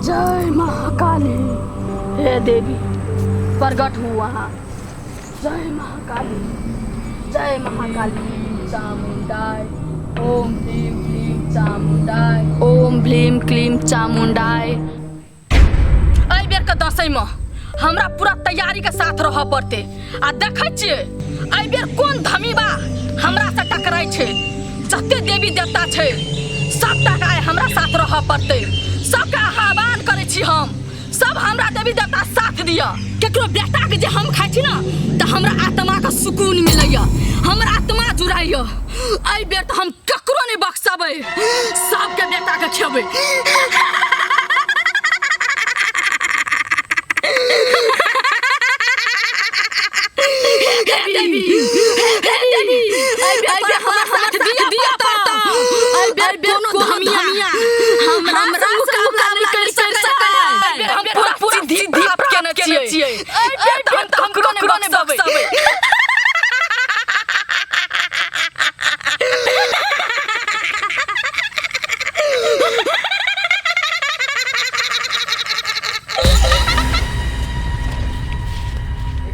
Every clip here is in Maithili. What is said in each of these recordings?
जय महाकाली। हे देवी प्रगट हूँ अहाँ। जय महाकाली, जय महाकाली चामुण्डाय। ओम ह्रीं क्लीं चामुण्डाय, ओम ह्रीं क्लीं चामुण्डाय। एहि बेर के दसैँ में हमरा पूरा तैयारी के साथ रह पड़ते। आ देखै छियै एहि बेर कोन धमीबा हमरा से टकराइ छै। जते देवी देवता छै सबटा के आइ हमरा साथ रह पड़ते। सबके आह्वान करै छी हम, सब हमरा देवी देवता साथ दिअ। केकरो बेटा के जे हम खाइ छी ना तऽ हमरा आत्मा के सुकून मिलैया, हमर आत्मा जुड़ाइया। एहि बेर तऽ हम ककरो नहि बख्शबै, सबके बेटा के खेबै। देवी, देवी, एहि बेर हमर साथ दिअ पड़तौ। एहि बेर कोनो धमिया हमरा से मुकाबला नहि कर सकैया। एहि बेर हम पूरा सिद्धि प्राप्त केने छियै। एहि बेर तऽ हम ककरो नहि बख्शबै।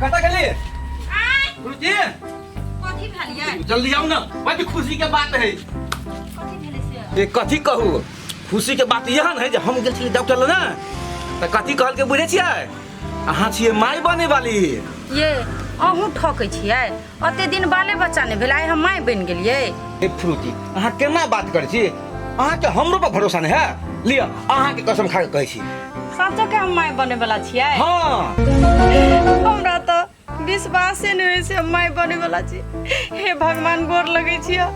कतऽ गेली रुचि? कथी भेल यै? जल्दी आउ ना, बड़ी खुशी के बात है। कथी भेलै से? ए कथी कहू, खुशी के बात यह है जे हम गेल छली डॉक्टर लग ना, तऽ कथी कहलकै बुझै छियै? अहाँ छियै माय बने वाली। ये अहूँ ठकै छियै, अते दिन बाले बच्चा नहि भेल, आइ हम माय बनि गेलियै। ए फ्रूटी, अहाँ केना बात करै छी? अहाँके हमरो पर भरोसा नहि है? लिअ, अहाँके कसम खा के कहै छी। सचो के हम माय बने वाला छियै? हाँ। हमरा तऽ विश्वासे नहि होइ छै हम माय बने वाला छी। हे भगवान, गोर लगै छियै,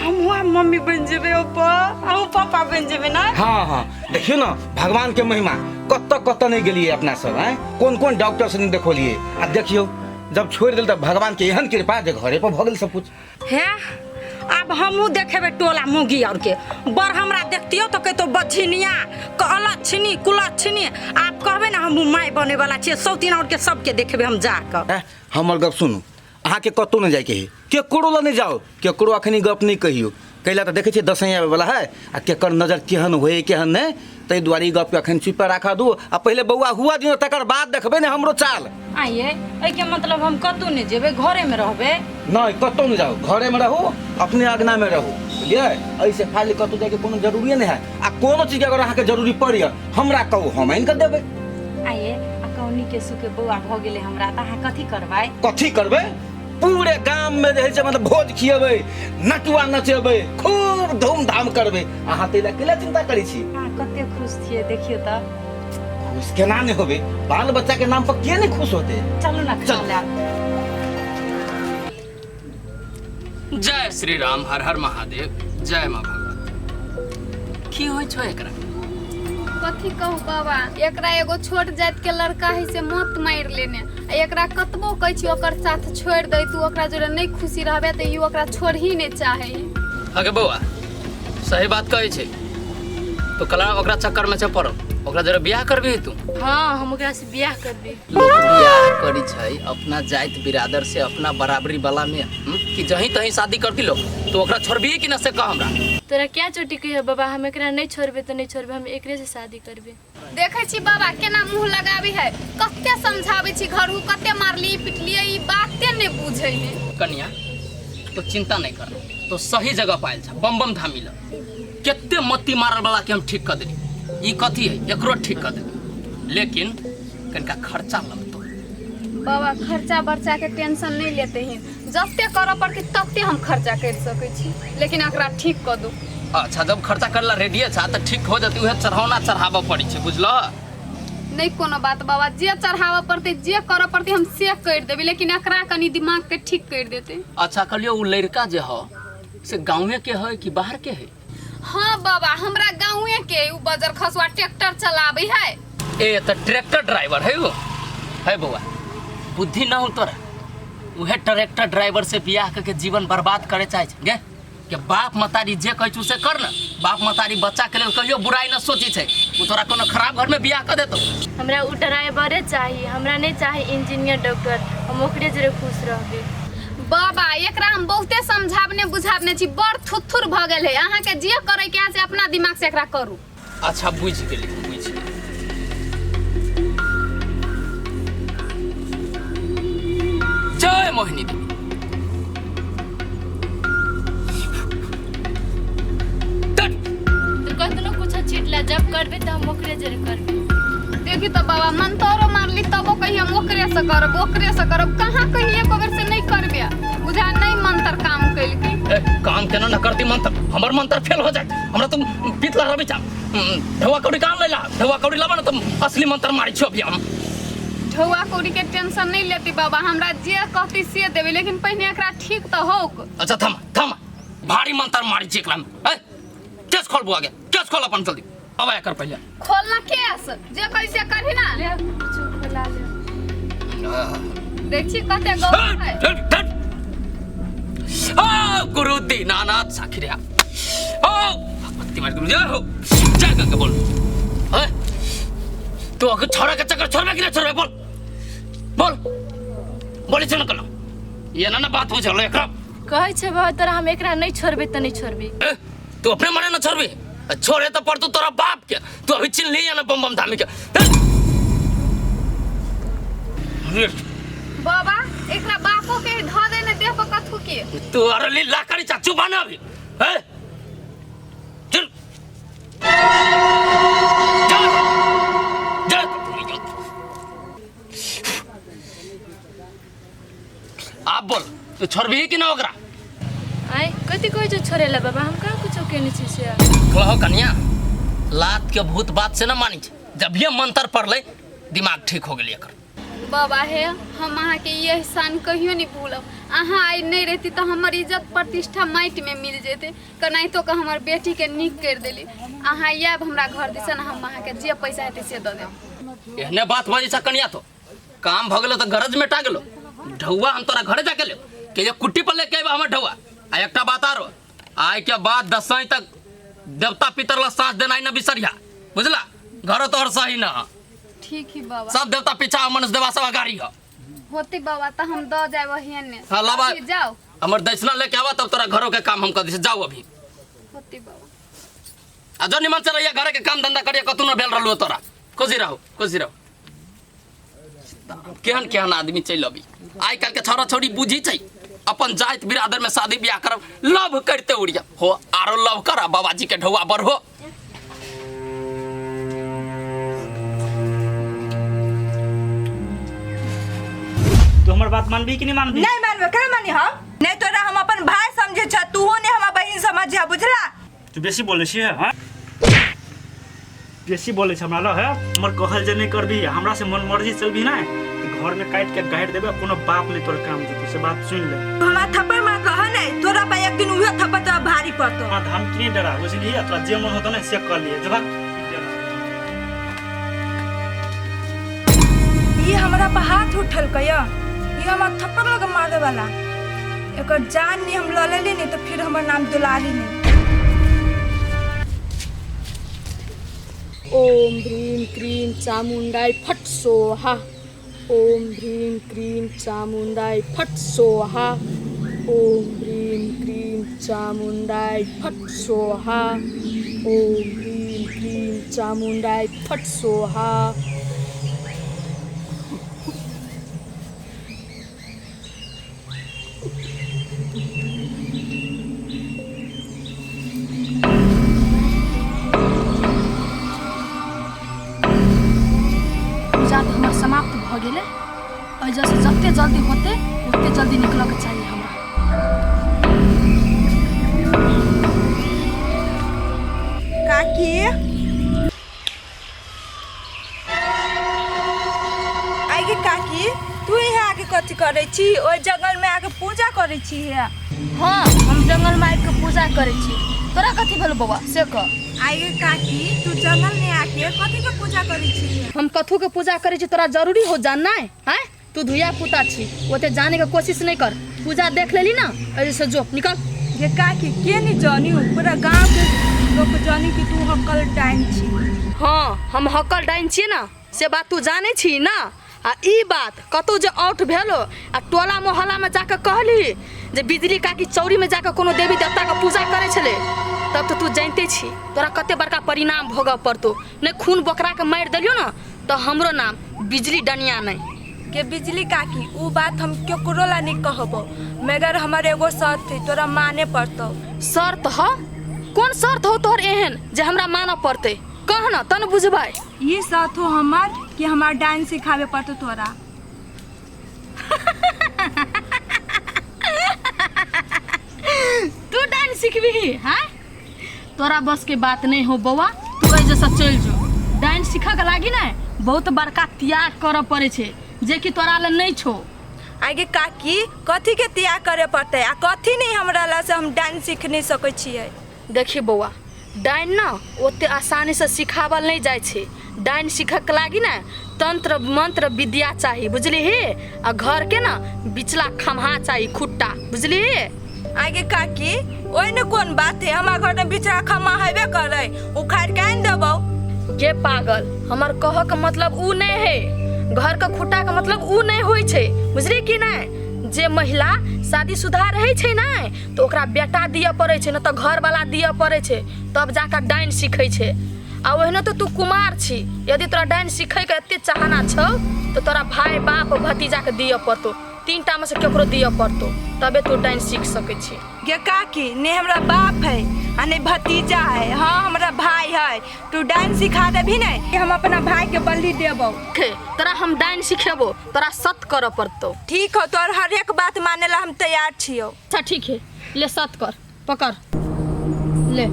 हमहूँ आब मम्मी बनि जेबै। पप्पा, अहूँ पापा बनि जेबै ना? हाँ हाँ, देखियौ ने भगवान के महिमा, कतऽ कतऽ नहि गेलियै अपना सब, आँय कोन कोन डॉक्टर से नहि देखौलियै। आ देखियौ जब छोड़ि देल तऽ भगवान के एहन कृपा जे घरे पर भऽ गेल सब कुछ। हे आब हमहूँ देखेबै टोला मुगी और के बड़ हमरा देखतियो तो कहतो बझिनिया अलक्षिणी कुलक्षिणी। आब कहबै ने हमहूँ माय बने वाला छियै, सौतीन और के सबके देखेबै हम जाकऽ। ए, हमर गप सुनू, अहाँके कतहु नहि जाइके है, केकरो लग नहि जाउ, केकरो अखनी गप नहि कहियौ। कैला तऽ देखै छियै दसैँ आबैवला है आ केकर नजर केहन होइ केहन नहि, ताहि दुआरे ई गपके अखन चुप राखऽ दू आ पहिले बौआ हुआ दियौ, तकर बाद देखबै ने हमरो चाल। आइए एहिके मतलब हम कतहु नहि जेबै, घरेमे रहबै? नहि, कतहु नहि जाउ, घरेमे रहू, अपने अङ्गनामे रहू, बुझलियै? एहिसँ फाइल कतहु जाइके कोनो जरूरिए नहि है। आ कोनो चीजके अगर अहाँके जरूरी पड़ैए हमरा कहू, हम आनि कऽ देबै। आइए आ कौनी के सुखे बौआ भऽ गेलै हमरा तऽ अहाँ कथी करबै? कथी करबै, पूरे गाम में जे है से मतलब भोज खिएबै, नटुआ नचेबै, खूब धूमधाम करबै। अहाँ ताहि लए केला चिंता करै छी? अहाँ कते खुश छियै देखियौ तऽ। खुश केना नहि होबै, बाल बच्चा के नाम पर के नहि खुश होते? चलू ना खा चल। लेब। जय श्री राम, हर हर महादेव, जय माँ भगवती। की होइ छौ एकरा? कथी कहू बाबा, एकरा एगो छोट जाति के लड़का है से मत मारि लेने, आ एकरा कतबो कहै छी ओकर साथ छोड़ि दे, तू ओकरा जोड़े नहि खुशी रहबे, तऽ ई ओकरा छोड़ ही नहि चाहे। अगे बौआ, सही बात कहै छै तो कला ओकरा चक्कर में छै पड़ल, ओकरा जरा बियाह करबी तू? हाँ, हम ओकरा से बियाह करबी। लोक बियाह करी छै अपना जाति बिरादर से, अपना बराबरी वाला में, कि जहीं तहीं शादी करती लोग, तो ओकरा छोड़बी कि न से कह हमरा। तोरा क्या चोटी कहियो बाबा, हम एकरा नहीं छोड़बे तो नहीं छोड़बे, हम एकरे से शादी करबे। देखै छी बाबा केना मुंह लगाबी है, कते समझाबै छी घरू, कते मारली पिटलिए, ई बाते नहीं बुझै है। कनिया तो चिंता नहीं कर, तो सही जगह पायल छ, बम बम धामी ल कते मत्ती मारल वाला के हम ठीक कर देली, ई कथी है एकरो ठीक कर देली, लेकिन कनिका खर्चा लगतो। बाबा खर्चा बर्चा के टेंशन नहीं लेते हैं, जते करऽ पड़ते तते हम खर्चा कर सकै छी, लेकिन एकरा ठीक कऽ दू। अच्छा, जब खर्चा करला रेडिये छा तऽ ठीक हो जतै, उहे चढ़ौना चढ़ाबऽ पड़ै छै, बुझलह? नहीं कोनो बात बाबा, जे चढ़ाबऽ पड़तै जे करऽ पड़तै हम से कर देबै, लेकिन एकरा कनी दिमाग के ठीक कर देतै। अच्छा कहलियो, उ लड़का जे ह से गाँवे के है कि बाहर के है? हाँ बाबा, हमरा गाँवे के है, उ बजर खसुआ ट्रैक्टर चलाबै है। ए तऽ ट्रैक्टर ड्राइवर है उ? है बौआ, बुद्धि न हो तोरा, उहे ट्रैक्टर ड्राइवर से बियाह करके जीवन बर्बाद करे चाहे छै गे? के बाप मतारी जे कहै छै से कर न, बाप मतारी बच्चा के लेल कहियो बुराई न सोची छै, उ तोरा कोनो खराब घर में बियाह कर देतौ। हमरा उ ड्राइवरे चाही, हमरा नहीं चाही इंजीनियर डॉक्टर, हम ओकरे जरे खुश रहबे। बाबा एकरा हम बहुते समझाबने बुझाबने छी, बड़ थुथुर भऽ गेल है, अहाँके जे करे के है से अपना दिमाग से एकरा करू। अच्छा बुझि गेली, बुझि गेली। जय मोहिनी देवी। तू कतनो कुछ छिटला जब करबे तऽ हम ओकरे जरे करबे। देखी तो बाबा मंतरो मारली तबो कही हम ओकरे से करब ओकरे से करब, कहाँ कहीं एक बेर से नहीं करबे, बुझा नहीं मंत्र काम कैलकी। ए, काम केना न करती मंत्र, हमर मंत्र फेल हो जाए, हमरा तुम पीतला रवि चा ढौआ कौड़ी काम लेला, ढौआ कौड़ी लाबा न तुम असली मंत्र मारी छो अभी हम। ढौआ कौड़ी के टेंशन नहीं लेती बाबा, हमरा जे कहती से देबे, लेकिन पहिने एकरा ठीक तो होक। अच्छा थम थम, भारी मंत्र मारी छी एकरा में। ए केस खोल बुआ के, केस खोल अपन जल्दी, अब आया कर पहले खोलना केस जे कैसे करही ना, ले कुछ खोला ले। देखी कते गौर है। ओ गुरु दीनानाथ साखिरिया, ओ भगवती मार गुरु जय हो, जय गंगा बोल। ए तू अगर छोरा के चक्कर छोड़बे कि ना छोड़बे, बोल बोल बोले छ न कलो ये ना ना बात बुझल एकरा कहै छै बाबा तोरा हम एकरा नहीं छोड़बे तऽ नहीं छोड़बे। ए, तू अपने मने ना छोड़बी, छोड़े तो पड़ तू तोरा बाप के, तू अभी चिन्ह ली ना बम बम धामी के। ए, बाबा एकरा बापो के ध देने देह पर कथू के। तू अरे लीला करी चाचू बना अभी। ए चल जा जा, आप बोल तू छोड़बी कि ना ओकरा? आय कथी कहै छौ छोड़े ला बाबा, हम कहाँ कुछो केने छी से। कहो कन्या लात के भूत बात से ना मानी छै, जब ये मंत्र पढ़ले दिमाग ठीक हो गेल एकर। बाबा हे हम अहाँके ई एहसान कहियो नहीं भूलब, अहाँ आइ नहीं रहती तऽ हमर इज्जत प्रतिष्ठा माटि में मिल जेतै, केनाहितो कऽ हमर बेटी के नीक करि देली। अहाँ आयब हमरा घर दिसन, हम अहाँके जे पैसा हेतै से दऽ देब। एहने बात बजै छै कन्या, तो काम भऽ गेलो तऽ गरज मेटा गेलो। ढौआ हम तोरा घरे जाके लेब के ये कुट्टी पर लेके अयबा हमर ढौआ। आ एकटा बात आरो, आइ के बाद दसई तक देवता पितर ला साँझ देनाइ न बिसरिया, बुझला? घरो तोहर सही न। ठीक ही बाबा। सब देवता पीछा मनुष्य देवा सब अगाड़ी ह। होती बाबा तऽ हम दऽ जायब हेने। हाँ, लाबा। अभी जाओ। हमर दक्षिणा लेके आवा तब तोरा घरों के काम हम कर दिस, जाओ अभी। होती बाबा। आ जो निमन से रहिया घरे के काम धंधा करिया, कतू न भेल रहलू तोरा। खुशी रहो खुशी रहो। केहन केहन आदमी चलि अभी आइ काल्हि के छौड़ा छौड़ी बुझी छै, अपन जाति बिरादर में शादी ब्याह करब लव करते उड़िया हो, आरो लव कर बाबाजी के ढौआ बढ़ो। तू हमर बात मानबी कि नहीं मानबी? नहीं मानबे, केना मानी हम? नहीं तोरा हम अपन भाई समझे छ, तूहो ने हमरा बहिन समझे, बुझला? तू बेसी बोले छी हां, बेसी बोले छ हमरा ल है, हमर कहल जे नहीं करबी, हमरा से मन मर्जी चलबी ना तो घर में काट के गाड़ देबे, कोनो बाप नहीं तोर काम देतौ, से बात सुन ले। तू हमरा थप्पड़ मारत रह ने, तोरा पर एक दिन उहे थप्पड़ तोरा भारी पड़तो। हां हम की डरा बुझली, तोरा जे मन होतो ने से कर लिए, जब ये हमरा पर हाथ उठल कया, ये हमरा थप्पड़ लग मारे वाला, एकर जान नहीं हम ल लेली नहीं तो फिर हमर नाम दुलारी नहीं। ओम ह्रीं क्रीं चामुण्डाय फट सोहा, ओम ह्रीं क्रीं चामुण्डाय फट सोहा, ओम ह्रीं क्रीं चामुण्डाय फट सोहा, ओम ह्रीं क्रीं चामुण्डाय फट सोहा। पूजा तऽ हमर समाप्त भऽ गेलै, एहिजसँ जते जल्दी होतै ओते जल्दी निकलऽके चाही हमरा। काकी आगे, काकी तू यहाँ आके कथी करै छी? ओहि जंगल में आके पूजा करै छी? हाँ हम जंगल में आबिके पूजा करै छी। तोरा कथी भेल बौआ से कह। आगे काकी तू जंगल में आके कथी के पूजा करै छी? हम कथू के पूजा करै छी तोरा जरूरी हो जाननाइ? हैं तू धुइया पुता छी, ओते जाने के कोशिश नहीं कर। पूजा देख लेली ना ऐसे जो निकल। ये काकी के नहीं जानी, पूरा गांव के लोग जानी कि तू हकल डाइन छी। हाँ हम हकल डाइन छियै ना, से बात तू जानै छी ना। आ ई बात कतौ जे आउट भेलो आ टोला मोहल्ला में जाके कहली जे बिजली काकी चौरी में जाके कोनो देवी देवता के पूजा करै छलै, तब तो तू जानिते छी तोरा कते बड़का परिणाम भोगऽ पड़तौ। नहीं खून बोकरा के मारि देलियौ ना तो हमरो नाम बिजली डनिया नहीं। के बिजली काकी उ बात हम केकरो ला नहीं कहबो, मगर हमर एगो शर्त है, तोरा माने पड़तौ। शर्त ह? कोन शर्त हो तोहर एहन जे हमरा मानऽ पड़तै? कह न तन बुझबै। ई शर्त हो हमर कि हमार डांस सिखावे पड़तौ तोरा। तू डांस सिखबिही? हाँ, तोरा बस के बात नहीं हो बौआ, तू एहि जैसा चलि जो। डांस सीखऽ के लागी ने बहुत बड़का त्याग करऽ पड़ै छै, जे कि तोरा लए नहीं छौ। आगे काकी कथी के त्याग करे पड़तै आ कथी नहीं हमरा ला से हम डांस सीख नहीं सकै छियै? देखी बौआ, डाइन न ओते आसानी से सिखावल नहीं जाइ छै। डाइन सीखऽ के लागी ने तंत्र मंत्र विद्या चाही, बुझली हे? आ घर के न बिचला खम्हा चाही, खुट्टा, बुझली हे? आगे काकी ओहिने कोन बात है, हमार घर में बिचरा खम्हा हेबे करे, उखाड़ के आनि देबौ। गे पागल, हमर कहऽ के मतलब उ नहीं है, घर के खुट्टा के मतलब उ नहीं होइ छै, बुझली कि नहीं? जे महिला शादीशुदा रहै छै ने तऽ ओकरा बेटा दिअ पड़ै छै, न तऽ घरवाला दिअ पड़ै छै, तब जाकऽ डाइन सीखै छै। आ ओहिनो तऽ तू कुमार छी, यदि तोरा डाइन सीखैके एते चाहना छौ तऽ तोरा भाय बाप भतीजाके दिअ पड़तौ, तीनटा में से केकरो दिअ पड़तौ, तबे तू डाइन सीख सकै छी। गे काकी, ने हमरा बाप है आ ने भतीजा है, हाँ हमरा भाई है, तू डांस सिखा देबही ने हम अपना भाई के बलि देबौ। खे, तोरा हम डाइन सिखेबो, तोरा सत करऽ पड़तौ। ठीक हो, तोहर हर एक बात माने ला हम तैयार छियौ। अच्छा ठीक है, ले सत कर, पकड़ ले।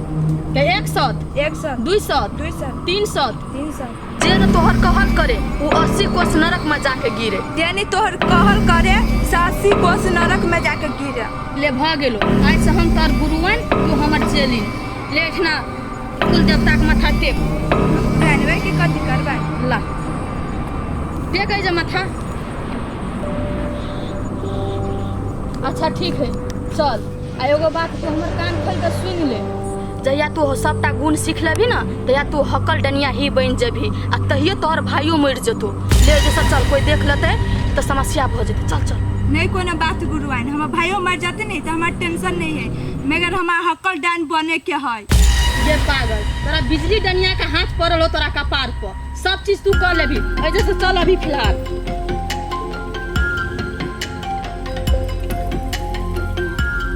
के एक सत, एक सत, दुई सत, दुई सत, तीन सत, तीन सत। जे न तोहर कहल करे वो 80 कोस नरक में जाके गिरे। यानी तोहर कहल करे 80 कोस नरक में जाके गिरे। ले भ गेलो, आज से हम तोहर गुरुवन, तू हमर चेलिन। ले एठना कुल देवता के माथा टेक। जानबे के कथी करबै? ला टेक जे माथा। अच्छा ठीक है चल। आ एगो बात तू हमर कान खोल के सुन ले, जहिया तू सबटा गुण सीख लेबही ना तहिया तू हकल डनिया ही बनि जेबही, आ तहियो तोहर भाइयो मरि जेतौ। ले जैसा चल, कोई देख लेतै तऽ समस्या भऽ जेतै। चल चल। नहीं कोनो बात गुरुआइन, हमर भाइयो मर जाते नहीं तो हमार टेंशन नहीं है, मगर हमार हकल डान बने के है। ये पागल, तोरा बिजली डनिया के हाथ पड़ल हो तोरा कपार पर, सब चीज तू कर लेबही। ऐसे से चल अभी फिलहाल।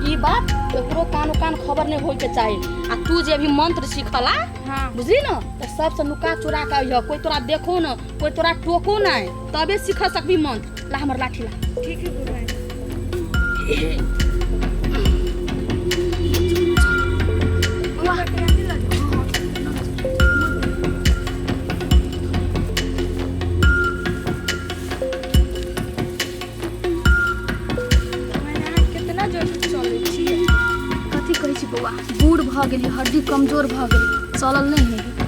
ई बात केकरो कानो कान खबर नहीं होय के चाही। आ तू जे अभी मंत्र सीखला, हाँ। बुझली न, तो सबसे नुका चुरा के अइह, कोई तोरा देखो न, कोई तोरा टोको नहीं, तबे सीख सकबी मंत्र। ला हमर लाठी ला। ठीक है गुरुआइन। कितना जोर से चलै छियै? कथी कहै छी बौआ, बूढ़ भऽ गेली, हड्डी कमजोर भऽ गेली, चलल नहीं है।